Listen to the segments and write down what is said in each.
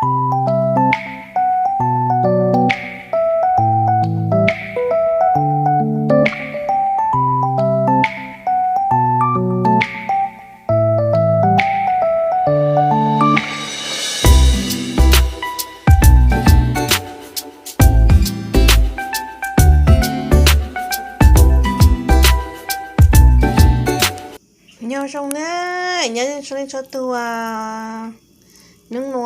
Nyob zoo na, nyob zoo txhua leej txhua tus. Hnub no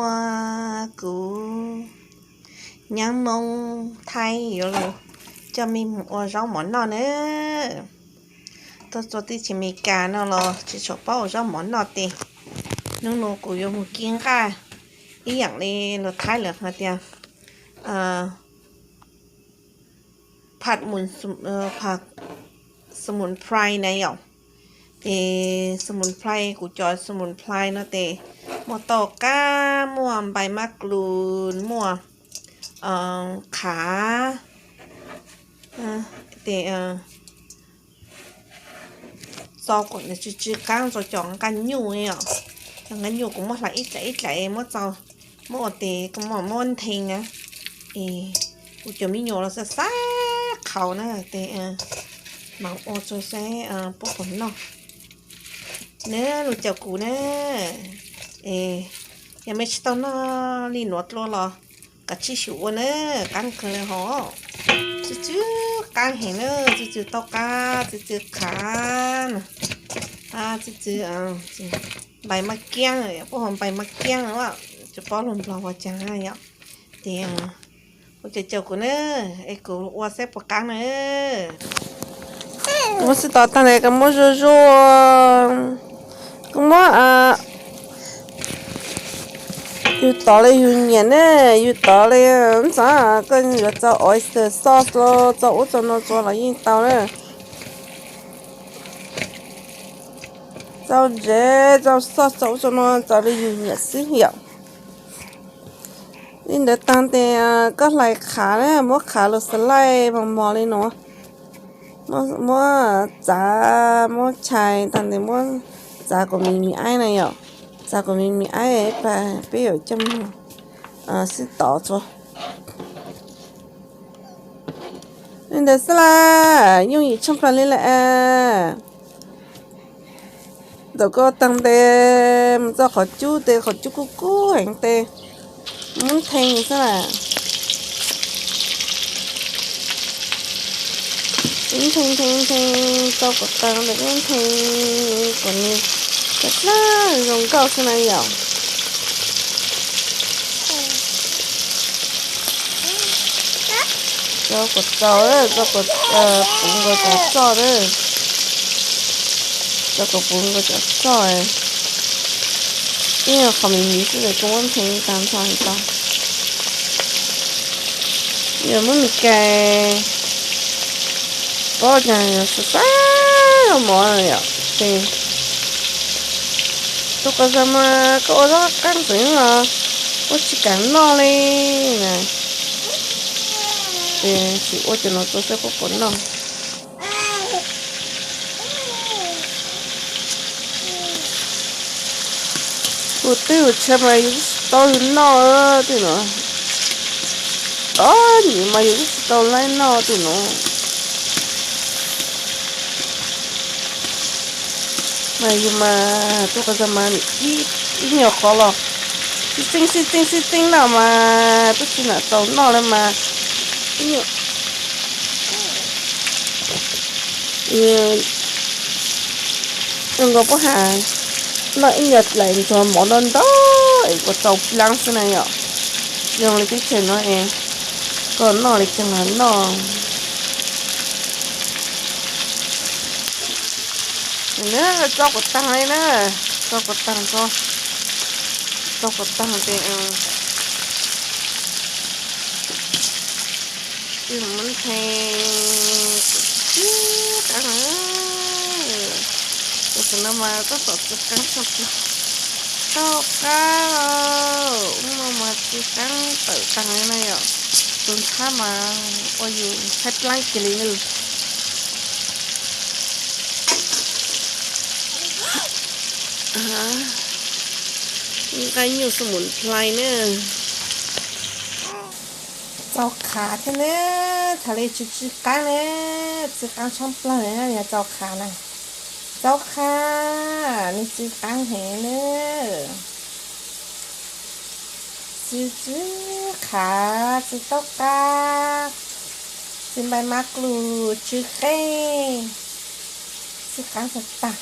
kuv nyab Hmoob Thaib yuav los coj mej mus ua zaub mov noj na. Tuaj txog teb chaws Amelikas no los tsis tshua paub ua zaub mov noj tes hnub no kuv yuav mus kib nqaj ib yam li luag Thaib lawv hais tiasผัดสมุนไพร na yom. Ces สมุนไพร kuv cov สมุนไพร no tes muaj tauj qab, muaj npais mab kluv, muaj qhav, tes txo kom nws tsw tsw qab rau cov nqaj nyuj os. Cov nqaj nyuj kuv muab hlais ib dlaim ib dlaim muab txo, muab ua tes kuv mam muab nthe na. Es kuv cov me nyuam los xav xav qhauv na, tes mam ua rau saib puab puas noj. Neb los caum kuv na. Es yog mej tsis tau noj li nuav dlua los kav tsij xyuv ua na, qaab kawg le hov. Tsw tsw qaab heev na, tsw tsw tauj qab, tsw tsw qhav na, tsw tsw npais maj kiab, puab hu npais maj kiab, tsis paub lug Nplog ua caag yom. Tes ua caum caum kuv na, es kuv ua saib puas qaab na. Kuv muab sib tov taag le, kuv muab zuj zuj, kuv muab yug tov le yug nyiam na, yug tov le ntxav koj yuav txaus oyster sauce los txaus ub txaus nuav txua los yeej tau na. Txaus ntsev, txaus sauce, txaus ub txaus nuav txaus le yug nyiam xwb yom. Li ntawd taag tes koj hlais qhav na, muab qhav lug slice mos mos li nuav, muab txav, muab chais taag tes muab txav kuas me me aib na yom, txav kuas me me aib pab peb yuav coj moog sib tov txua. Li ntawd xwb las, yooj yim tshaj plaws li lawm. Thaum koj taag tes mus txog qhov cub tes qhov cub kub kub heev tes muab nthe xwb las. Nthe nthe nthe, txaus kom taag tes muab nthe kom nws dlaag zoo nkauj xwb na yom. Txaus kom txaus, txaus kom puv nkaus cov txoj na. Txaus kom puv nkaus cov txoj. Ib yog qhov me me xwb es kuv muab nthe taag nrho heev tau. Yog muab me kais pob caag xav xav mov yom. Ces tug quas zag mas koj ua zaub qaab ntxwv los puab tsis kaam noj li na. Ces tsis ua cov nuav txua saib puab puas noj. Ua twj ua tshaw mas yus tsis tau noj tej nuav. Ob nyuam mas yus tsis tau laib noj tej nuav. Mas yus mas tug quas zag mas ib nyuag qhov los sib txeeb sib txeeb sib txeeb noj mas tub tsi nam txaus noj le mas. Ib nyuag zoo nkaus puab has noj ib nyuag dlaim ntxuag mov ntau ntau es kuas txaus plaab xwb na yom. Zoo li teb chaws nuav es koj noj li caag los noj. Txaus kuas taag li na, txaus kuas taag, txaus kuas taag tes muab nthe sib qaab. Tam sim no mas tab tom txi qaab txog txi tau qab, ub no mas txi qaab tawm taag li na yom. Tus ntxhab mas ua yus tshaib plaab kiag li na. Nqaij nyuj xu mus nplai na. Txaus qhav thiab na, thaum li tsw tsw qaab na, tsw qaab tshaj plawg li na, yog txaus qhav na. Txaus qhav, nws tsw qaab heev na. Tsw tsw qhav, tsw taub qab, tsw npaim mab klus, tsw qeej, tsw qaab tag tag.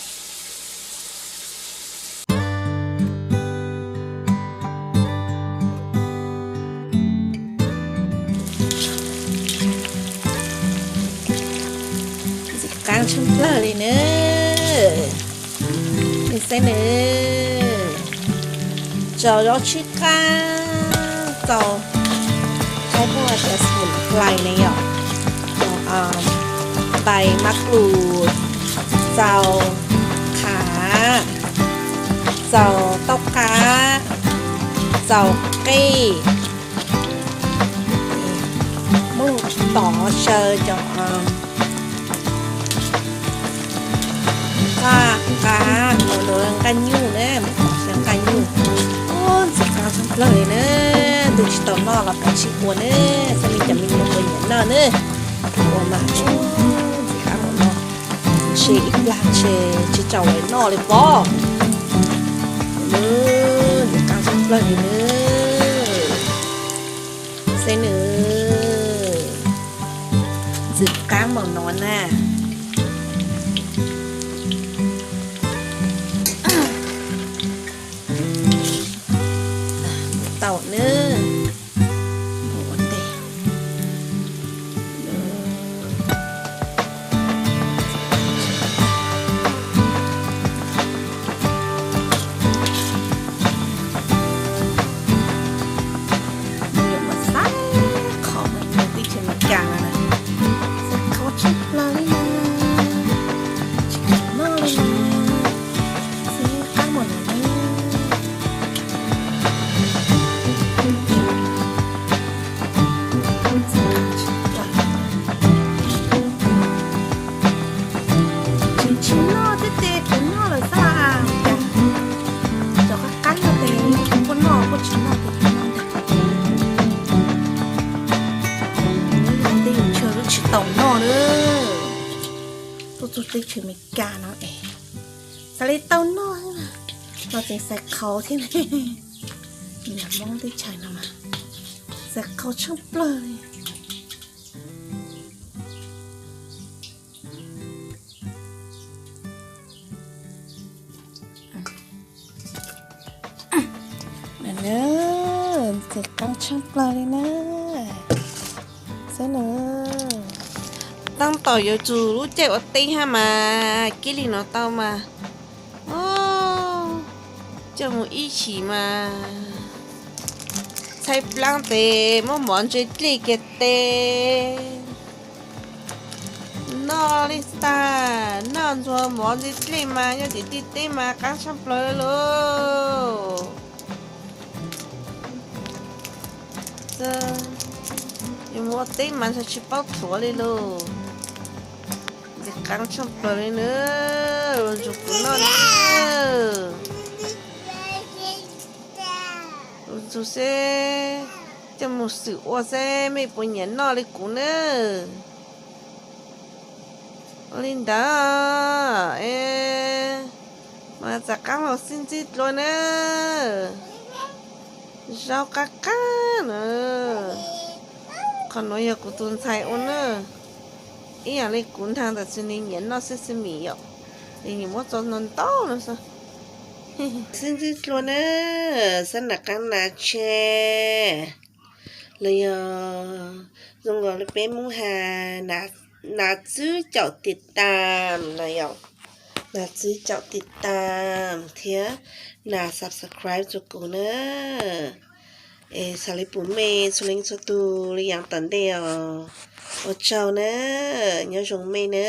Ntxim qaab tshaj plawg li na. Saib nws, txaus zaub tsw qaab, txaus, qhaib muaj tias smuj plais ne yom, txaus npaim mab klus, txaus qhav, txaus taub qab, txaus qeej. Muab tov saw cov nqaj qab, nqaj nyuj na, muab tov saw nqaj nyuj. Ntxim qaab tshaj plawg li na, tus tsis tau noj los kav tsij ua na, xyov nej cov me nyuam puas nyiam noj na. Ua mas ntxim qaab mus noj, ntshe ib plag ntshe tsis tsaus noj li pob. Ntxim qaab tshaj plawg li na. Saib nws, ntxim qaab npaum no na. Tau na. Xav qhov teb chaws Amelikas no na, xav qhov tshaj plaws li na, tsis kam noj li na, xav qab mus na. Tsis noj thiab ces kuv noj lawm xwb las cas. Cov qab qab no ces kuj noj kuj tsis noj ces kuj noj ntag. Tej yus tshaj lub tsis tau noj na. Tuaj txug teb chaws Amelikas no es xav li tau noj xwb mas, los tseem xav qhov thiab ne. Yam Hmoob teb chaws no mas xav qhov tshaj plaws li. Ntxim qab tshaj plaws li na. Xwb na. Tab tom yuav txug lub caij ua teb hab mas kib li no tau mas. Coj mus ib chim mas txhaib plaab tes muab mov ntse dlej kiag tes noj li tag. Noj ntxuag mov ntse dlej mas yog tim teb mas qaab tshaj plaws lauj. Yuav mus ua teb mas ntshe tsis paub thuav li lauj. Ntxim qab tshaj plaws li na. Ua ntxuag kuv noj na. Ua ntxuag seb, coj mus xwm ua seb mej puas nyiam noj li kuv na. Ua li ntawd es mas txav qaab los sib ntsib dlua na. Zaub qab qab na. Qhov nuav yog kuv tus ntxhais ua na. Ib yaam li kuv ntaag ntawm txug nwg nyiam noj xwb xwb mas yom. Es nwg muab tso ntau ntau no xwb. Sib ntsib dlua na, xab nam qaab nas tseg los yog zoo nkaus li peb Moob has nas txwb caum tiv tam na yom, nas txwb caum tiv tam thiab nas subscribe rua kuv na. Es xaav li puas mej txhua leej txhua tug li yaav tom ntej os. Ua tsaug na, nyob zoo mej na.